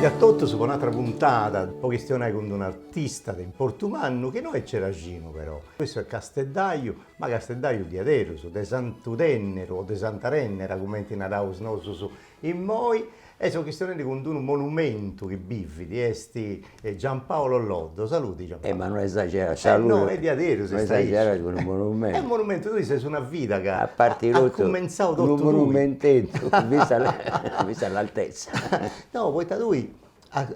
Saludi a totus po un'atra puntada po chistionai cun d'un'artista de importu mannu chi no est ceraxinu però, issu est casteddaiu, ma casteddaiu diaderus, de Santu Tenneru o de Santa Rennera cumenti naraus nosus Immoi e seu chistionendi cun d'unu monumentu chi bivit, est Giampaolo Loddo. Saludi Giampaolo. Eh ma no esagerai, saludi. No, est diaderus, est aici. No esagerai cun unu monumentu. Est unu monumentu, tui ses una vida ca A parti at cumentzau totu tui. Unu monumenteddu, vista vista l'altezza. No, poita tui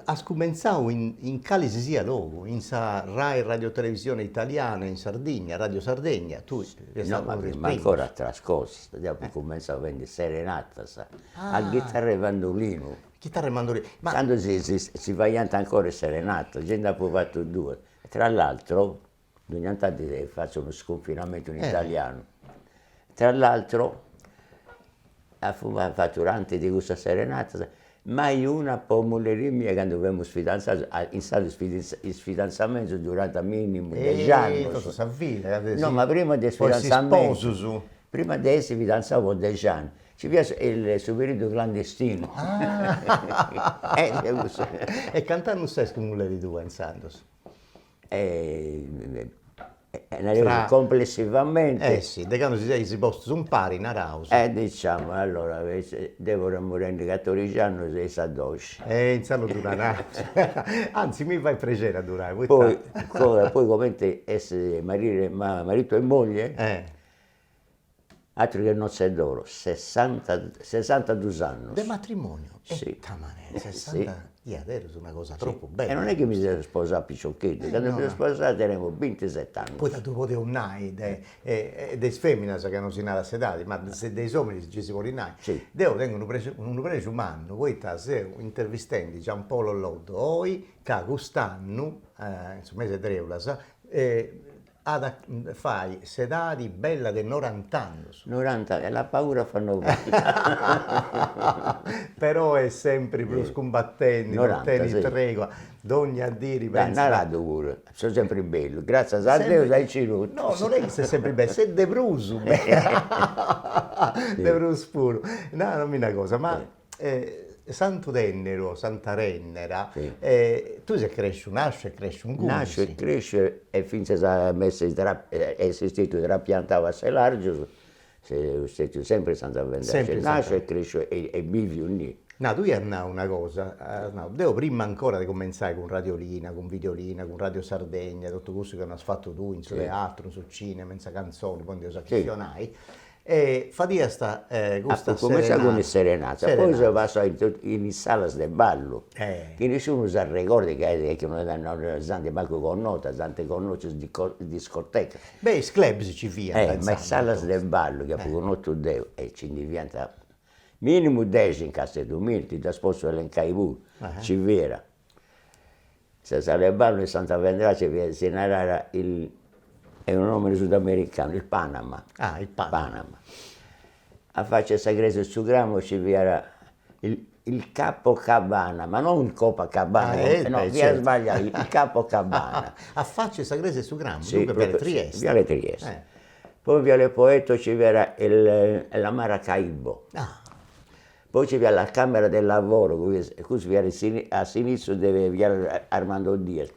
As cumentzau in cali si siat logu, in sa Rai Radiotelevisione Italiana in Sardigna, Radio Sardegna, tui fiast No, ma prima ancora atras cosas, deu apu cumentzau fendi serenatas a ghitarra e mandolinu. Chitarra e mandolinu, ma. Candu si si faiant ancora is serenatas, gei nd'apu fatu duas, tra l'altro, dogna tanti fatzu unu sconfinamentu in italianu, tra l'altro apu fatu durante de cussas serenatas, mai una po mulleri mia candu femus fidanzaus, insaras is fidanzamentus durant minimu dexi annus. Totu sa vida. No, ma prima de is fidanzamentus, prima de essi fidanzau po dexi annus, nci fiat su periodu clandestinu. E cant'annus ses cun mulleri tua intzandus? E nareus complessivamente. Eh si, de candu si seis postus impari, naraus. E diciamo, allora, deu fia morendi catodixi annus e issa doxi. E intzandus ddu naraus. Anzi, mi fait prexeri a ddu nai, poita. Poi, poi cumenti est maritu e moglie. Atru che nozze d'oro, sessanta sessantadus annus. De matrimoniu? Si. Ita manera, sessanta, diaderus una cosa tropu bella. E non est chi mi seu sposau piciocheddu, candu mi seu sposau tenemu bintiset'annus. Poita ddu podeus nai de de is feminas ca non si narat s'edadi, ma de is ominis gei si podit nai. Si. Deu tengu unu prexu unu prexu mannu poita seu intervistendi Giampolo Loddo oi ca cust'annu, in su mesi de treulas, At a fai s'edadi bella de norant'annus. Noranta, e la paura fa novanta. Però est sempri prus cumbatendi, non tenit tregua, dogna diri pentzat. Naradu puru, seu sempri bellu, gratzias a Deus aici totu. No, non est chi ses sempri bellu, ses de prus bellu, de prus puru. Narami una cosa, ma Santu Tenneru o Santa Rennera, tui ses cresciu, nasciu e cresciu ingunis. Nasciu e cresciu e fintzas a m'essi essi stetiu trapiantau a Selargius, seu stetiu sempri in Santa Vendrace, nasciu e cresciu e biviu innì. No, tui as nau una cosa, as nau, deu prima ancora de cumentzai cun Radiolina, cun Videolina, cun Radio Sardegna, totu cussu chi as fatu tui in su teatru, in su cinema, in sa cantzoni, poi nd'eus a chistionai, E fadiast custa Apu cumentzau cun is serenatas, poi seu passau in is salas de ballu, chi nisciunu s'arregordat ca chi non s'ant mancu connotas, ant connotu is discotecas. Beh is clubs ci fiant intzandus. Ma is salas de ballu chi apu connotu deu, e nci ndi fiant minimu dexi in Casteddu, minimu, ti ddas potzu elencai puru, nci fiat Sa sala 'e ballu in Santa Vendrace fiat, si narat il, est unu nomini sudamericanu, il Panama. Ah, il Panama. Panama. A faci 'e sa cresia 'e su Cramu nci fiat il il Capo Cabana, ma non il Copacabana, ah, eh, no, beh, fiat certo. sbagliau, il Capo Cabana. A faci 'e sa cresia 'e su Cramu, sì, duncas viale Trieste. Viale Trieste. Eh. Poi viale Poetto nci fiat il la Maracaibo. Ah. Poi nci fiat la Camera del Lavoro, cussu fiat a s'initziu de viale Armando Diaz,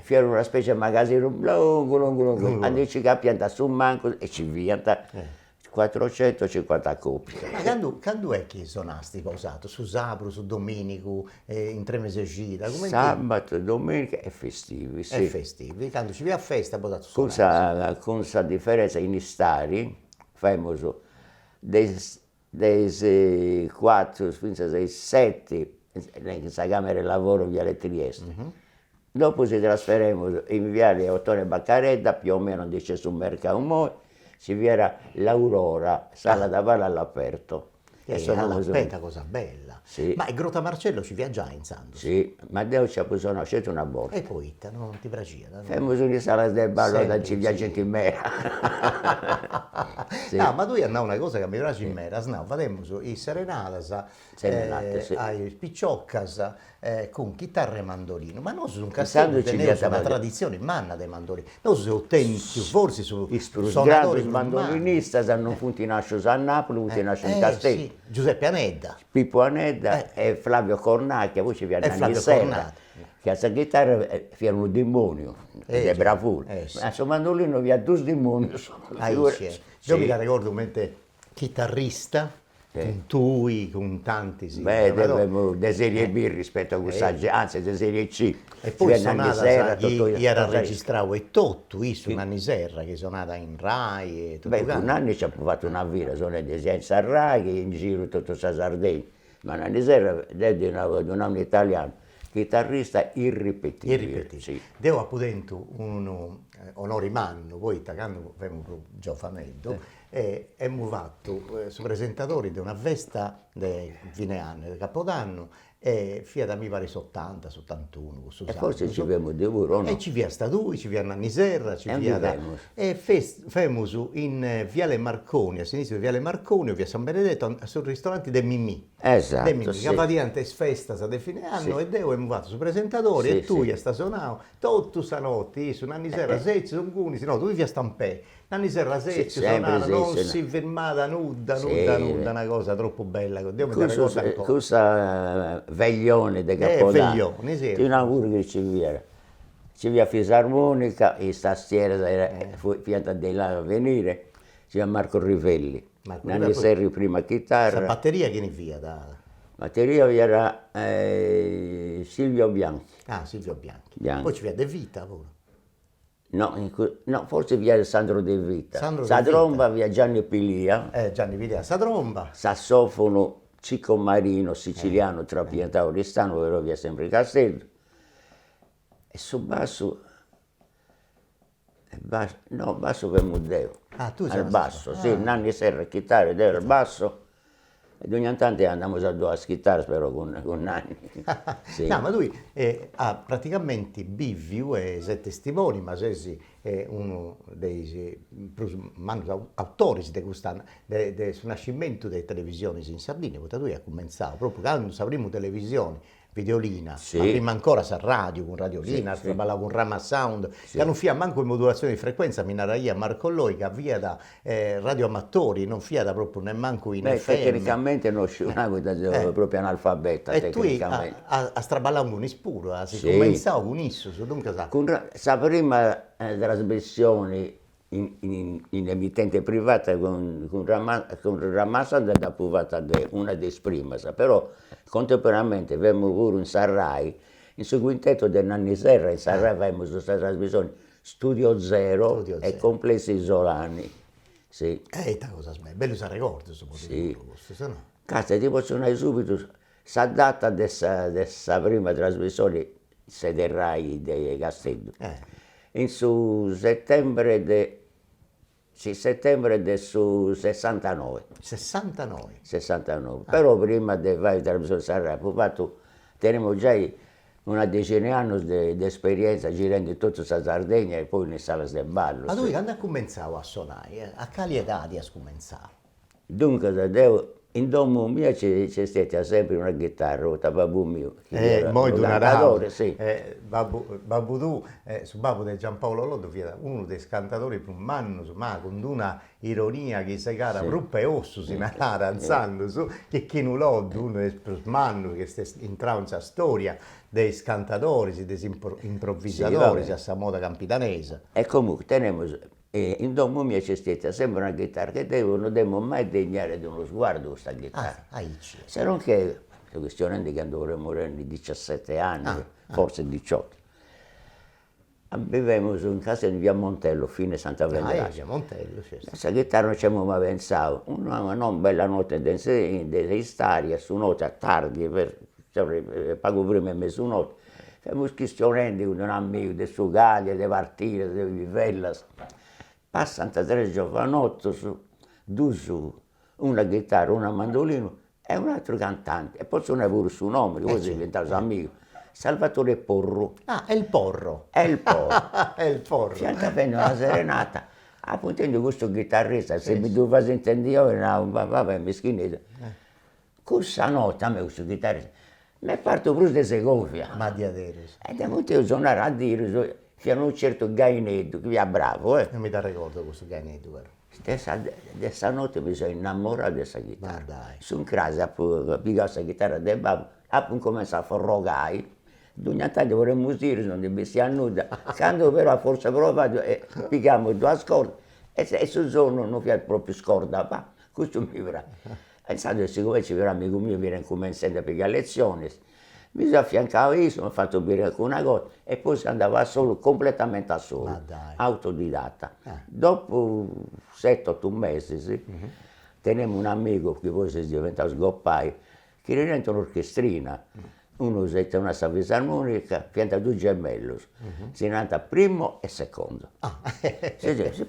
fiat una specie de magasinu longu longu longu, andi nci capiant a su mancu e nci fiant cuatrocentocincuanta coppie. Ma candu candu est chi sonasti bosatrus, su sabudu, su dominigu, intre mes'e cida, cumenti? Sabatu, dominica e festivi, si. E festivi, candu nci fiat festa bosatrus sonastis. Cun sa differenza in istadi femus de is De is cuatru fintzas a is seti in sa Camera del Lavoro in Viale Trieste, dopu si trasferemus in Viale Ottone Baccaredda, più o meno andi nc'est su mercau immoi, nci fiat l'Aurora, sala da ballo all'aperto. E all'aperto cosa bella. Si. Ma in Grotta Marcello nci fiat giai intzandus? Si, ma deu nci apu sonau sceti una borta. E poita, non ti praxiat? Femus in is salas de ballu anda nci fiat genti meda. No, ma tui as nau una cosa ca mi praxit meda, as nau, fademus is serenadas a is picioccas cun chitarra e mandolinu, ma nosu in Casteddu teneus una traditzioni manna de mandolinu, nosu eus tentu forsis su Is prus grandus mandolinistas non funt nascius a Napoli, funt nascius in Casteddu. Giuseppe Anedda. Pippo Anedda e Flavio Cornacchia, poi ci fiat Nanni Serra, chi a sa chitarra fiat unu dimoniu de bravura, ma a su mandolinu fiat dus dimonius. Aici est. Deu mi dd'arregordu cumenti chitarrista cun tui, cun tantis. Beh, deu femu de serie B rispetto a cussa, anzi de serie C. E poi sonadas chi iat arregistrau etotu issu, Nanni Serra, chi sonat in Rai e totu cantu. Beh, cun Nanni ci apu fatu una vida, sonendi sia in sa Rai che in giru totu sa Sardegna, ma Nanni Serra, deu ddi nau, ddu nau in italianu, chitarrista irripetibile. Irripetibile. Si. Deu apu tentu unu onori mannu, poita candu femu prus giovaneddu e emu fatu su presentadori de una festa de fine annu, de capodannu, E fiat mi parit s'otanta, s'otantunu, cussus annus. E forsis ci femus deu puru, o no? E ci fiast tui, ci fiat Nanni Serra, ci fiat. E femus? E femus in Viale Marconi, a s'iniziu de Viale Marconi o via San Benedetto, a su ristoranti de Mimì. Esatto, De Mimì, ca fadiant is festas de fine annu e deu emu fatu su presentadori e tui iast sonau totu sa noti, issu, Nanni Serra setziu ingunis, no, tui fiast in pei, Nanni Serra setziu, sonat, non si firmat nudda, nudda, nudda, una cosa tropu bella, deu mi dd'arregordu ancora. Cussa veglione de Capodanno. Veglione, si. Ti nau puru chi ci fiat, ci fiat fisarmonica, is tastieras fiant de là a venire, ci fiat Marco Rivelli, Nanni Serra prima chitarra. Sa batteria chini fiat? Batteria fiat Silvio Bianchi. Ah, Silvio Bianchi. Poi ci fiat De Vita puru. No, no, forsis fiat Sandro De Vita. Sandro De Vita. Sa tromba fiat Gianni Pilia. Eh, Gianni Pilia, sa tromba. Sassofonu Cicco Marino, sicilianu trapiantau a Oristano, però fiat sempri in Casteddu. E su bassu, no, bassu femu deu. Ah, tui ses. Basso, si, Nanni Serra chitarra e deu al basso E dogna tanti andamus a duas chitarras però cun cun Nanni. Sì. No, ma tui as praticamenti biviu e ses testimoni, ma ses unu de is prus mannus autoris de custa de de su nascimentu de is televisionis in Sardigna, poita tui as cumentzau propriu candu sa primu televisioni Videolina, ma prima ancora sa radiu cun Radiolina, as traballau cun Rama Sound, ca non fiat mancu in modulazione di frequenza, mi naraiat Marco Loi ca fiat radioamatori, non fiat propriu nemmancu in FM. Beh, tecnicamente no sciu nai poita seu propriu analfabeta tecnicamenti. E tui as traballau cun issus puru, as cumentzau cun issus, duncas. Cun sa prima trasmissioni in emittente privata cun cun Rama Sound dd'apu fata deu, una de is primas, però contemporaneamente femus puru in sa Rai, in su quintetto de Nanni Serra, in sa Rai faimus sa trasmissioni Studio Zero e Complessi Isolani, si. E ita cosas bellas, bellus arregordus po siguru custus, no? Castia, ti potzu nai subitu sa data de sa de sa prima trasmissioni sede Rai de Casteddu, in su settembre de, si settembre de su sessantanoe. Sessantanoe. Sessantanoe, però prima de fai trasmissioni in sa Rai apu fatu, tenemus giai una dexina 'e annus de de esperienza girendi totu sa Sardegna e poi in is salas de ballu. Ma tui candu as cumentzau a sonai, a cali edadi as cumentzau? Duncas deu in domu mia nc'est stetia sempri una ghitarra, poita babbu miu chi fiat unu cantadori, si. Babbu babbu tuu, su babbu de Giampaolo Loddo fiat unu de is cantadoris prus mannus, ma cun d'una ironia chi segàt prupa e ossu, si naràt intzandus, Chicchinu Loddo, unu de is prus mannus chi est intrau in sa storia de is cantadoris, de is improvisadoris a sa moda campidanesa. E comunque tenemus E in domu mia nc'est stetia sempri una ghitarra che deu no dd'emu mai degnada de unu sguardu custa ghitarra. Ah, aici. Se non che, seu chistionendi candu femu tenni diciaseti annus, forsis diciottu. Bivemus in Casteddu in via Montello, fine Santa Venera. Ah, via Montello, certu. Sa ghitarra non nc'emu mai pentzau, una non bella notte de de istadi, a su noti a tardi, pagu prima 'e mesunotti, Femus chistionendi cun d'unu amigu de su Cagliari, de partidas, de livellas, passant tres giovanotus, dus, unu a ghitarra, unu a mandolinu e un'ateru cantanti, e potzu nai puru su nomini, poi seus diventaus amigus, Salvatore Porru. Ah, El Porro. El Porro. El Porro. Fiant fendi una serenata, apu intendiu custu ghitarrista, si mi ddu fais intendi oi, nau, va bè, mischineddu. Cussa noti a mei cussu ghitarrista m'est partu prus de Segovia. Ma diaderus. E deu apu intendiu sonai a dirus. Fiat unu certu Gaineddu, chi fiat bravu eh. Non mi dd'arregordo custu Gaineddu però. De sa de sa notte mi seu innamorau de sa chitarra. Ma dai. S'incras apu pigau sa chitarra de babbu, apu incumentzau a forrogai, dogna tanti ponemus sirius non ndi bessiat nudda, candu però a forza provai pigamus duas cordas e su sonu non fiat propriu scorda ma custu mi praxit. E inzandus sigumenti nci fiat un'amigu miu chi fiat incumentzendi a pigai letzionis Mi seu afiancau a issu, m'at fatu biri calincuna cosa e poi seu andau a solu, completamente a solu, autodidatta. Dopu seti otu mesis tenemu un'amigu chi poi est diventau gopai, chi teniant un'orchestrina, unu sonat sa fisarmonica, fiant dus gemellus, si narant Primo e Secondo.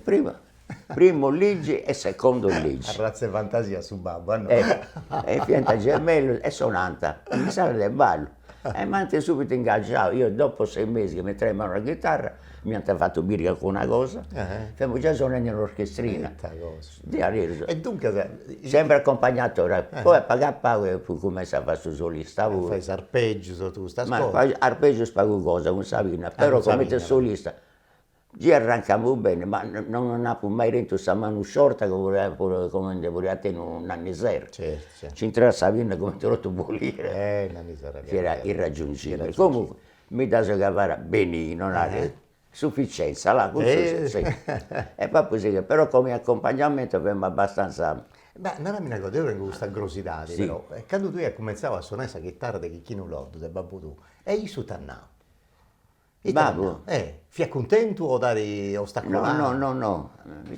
Primo Primo Ligi e secondo Ligi. Arratza 'e fantasia su babbu, a no. E fiant gemellos e sonant in sala de ballu e m'ant subitu ingaggiau, io dopo sei mesi chi m'intrai in manu una chitarra, m'iant fatu biri calincuna cosa, femu giai sonendi in un'orchestrina. Ita cosa. Diaderus. E duncas. Sempre accompagnatore, poi a pagu a pagu apu cumentzau a fai su solista puru. A fai is arpeggius, totu custas cosas. Ma arpeggius pagu cosa cun sa pinna, però cumenti solista Già arrancamu beni, ma non apu mai tentu sa manu sciorta cumenti podiat tenni unu Nanni Serra. Certu, certu. Nci intrat sa pinna cumenti totu boliri. Nanni Serra Chi era irraggiungibile. Comunque mi dda seu cavada benino, nareus, sufficienza, là, cussu si. E poi apu sighiu, però come accompagnamento femu abbastanza. Ma narami una cosa, deu tengu custa crosidadi però, candu tui as cumentzau a sonai sa chitarra de Chicchinu Loddo, de babbu tuu, e issu ita at nau? Babbu. Eh, fiat cuntentu o t'at ostacolau? No, no, no, ddi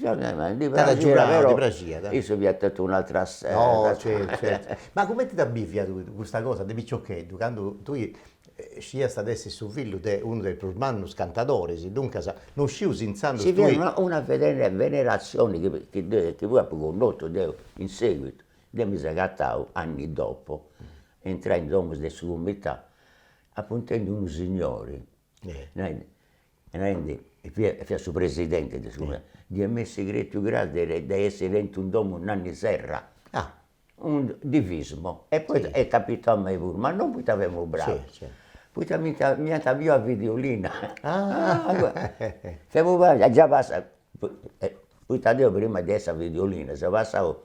praxiat, ddi praxiat. Issu fiat totu un'altra No, certu, certu. Ma cumenti dda biviat custa cosa de piciocheddu, candu tui sciiast de essi su fillu de unu de is prus mannus cantadoris, duncas non sciu si intzandus tui. Ci fiat una veneratzioni chi chi poi apu connotu deu in seguitu, deu mi seu agatau anni dopo, intrai in domus de su cumitau Apu intendiu unu signori narendi, fiat su presidenti de su cumitau, dia m'essi cretiu cras de essi tentu in domu Nanni Serra. Unu divismo, e poi est capitau a mei puru, ma non poita femu bravu, poita m'iant biu a Videolina. Femu già passau, poita deu prima de essi a Videolina seu passau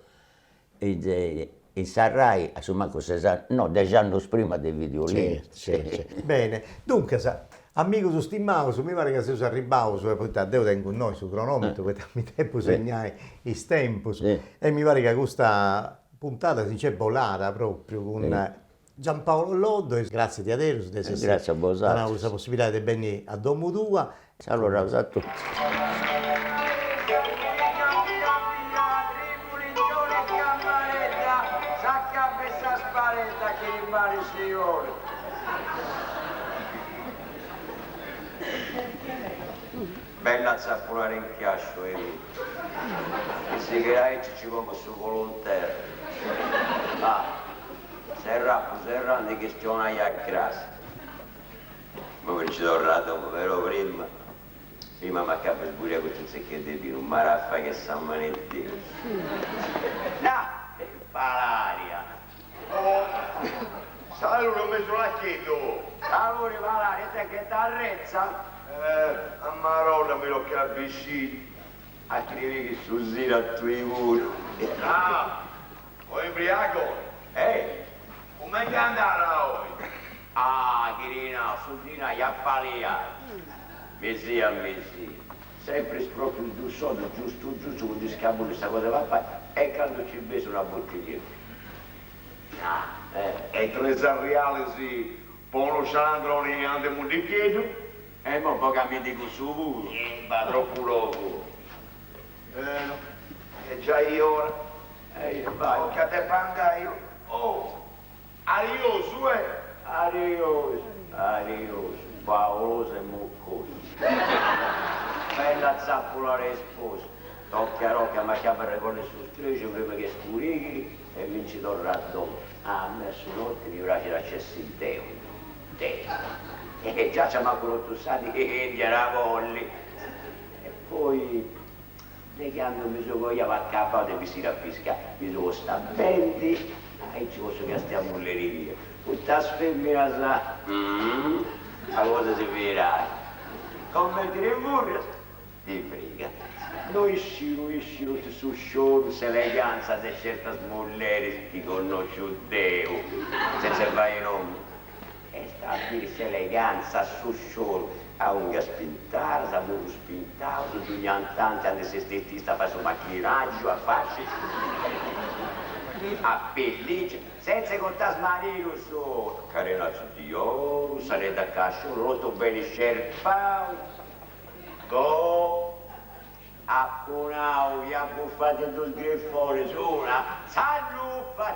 In sa Rai a su mancu ses annus, no, dexi annus prima de Videolina. Certu, certu. Bene, duncas, amigus stimaus, mi parit ca seus arribbaus, poita deu tengu innoi su cronometru, poita mi depu segnai is tempus, e mi parit ca custa puntada si nc'est bolada propriu cun Giampaolo Loddo, e gratzias diaderus de s'essi donau sa possibilidadi de benni a domu tua. Saludaus a totus. Bella zappulare in chiasciu e e si che aici ci pongo su volontaire. Ah. Serrapu serrandi chistionai a cras. Imoi nci torru a domu, però prima, prima m'acabu 'e sburiai custu tziccheddu 'e binu, marafai che sa manu 'e Deus. Na! Palaria! Oh! Saludi Mesulacheddu! Saludi Palaria, ita che t'arretza? Eh, a marolla mi tocat bessiri. A criri chi su sidi a tui puru. Ah! O imbriago? Eh! Cumenti andara oi? Ah, Chirina, su dinai a paliai! Mesia mesia, sempri is proprius dus soddus giustu giustu po ndi scabulli sa cosa 'e papai e candu ci bessit una bottigliedda. Ah, eh. E tres arrialis po unu scialandroni ande mundicheddu? E imoi bogamindi cussu puru. Imba, tropu logu. Eh no, est giai ora. Eia, bai. Tocat de andai. Oh! Ariosu, eh! Ariosu, ariosu, paulosu e muccosu. Bella zappula resposta. Tocca tocca m'acabu arregolli su strexu prima chi scurighiri e mi nci torru a domu. Ah, a mei a su notti mi praxit a nc'essi deu, deu. E già nci apu totu sa dì nd'iat a bolli. E poi De candu mi seu coiau acabau de bessiri a piscai, mi seu postu a bendi, aici potzu castiai a mulleri mia, poita is feminas, a cosa si fidai. Comente ti furrias, ti frigat. No isciu, no isciu totu su scioru, s'eleganza de certas mulleris chi connosciu deu, senza fai nomini. Est a biri s'eleganza, su scioru, a ungas pintadas, a mucus pintaus, dogna tanti ande s'estetista a fai su machiraggiu a faci, a pellicia, senza contai is maridus, carenatzu di oru, s'aneddu a casciolu, totu beni scerpau. Boh! Apu nau chi a bufai de dus grifonis una s'allupat!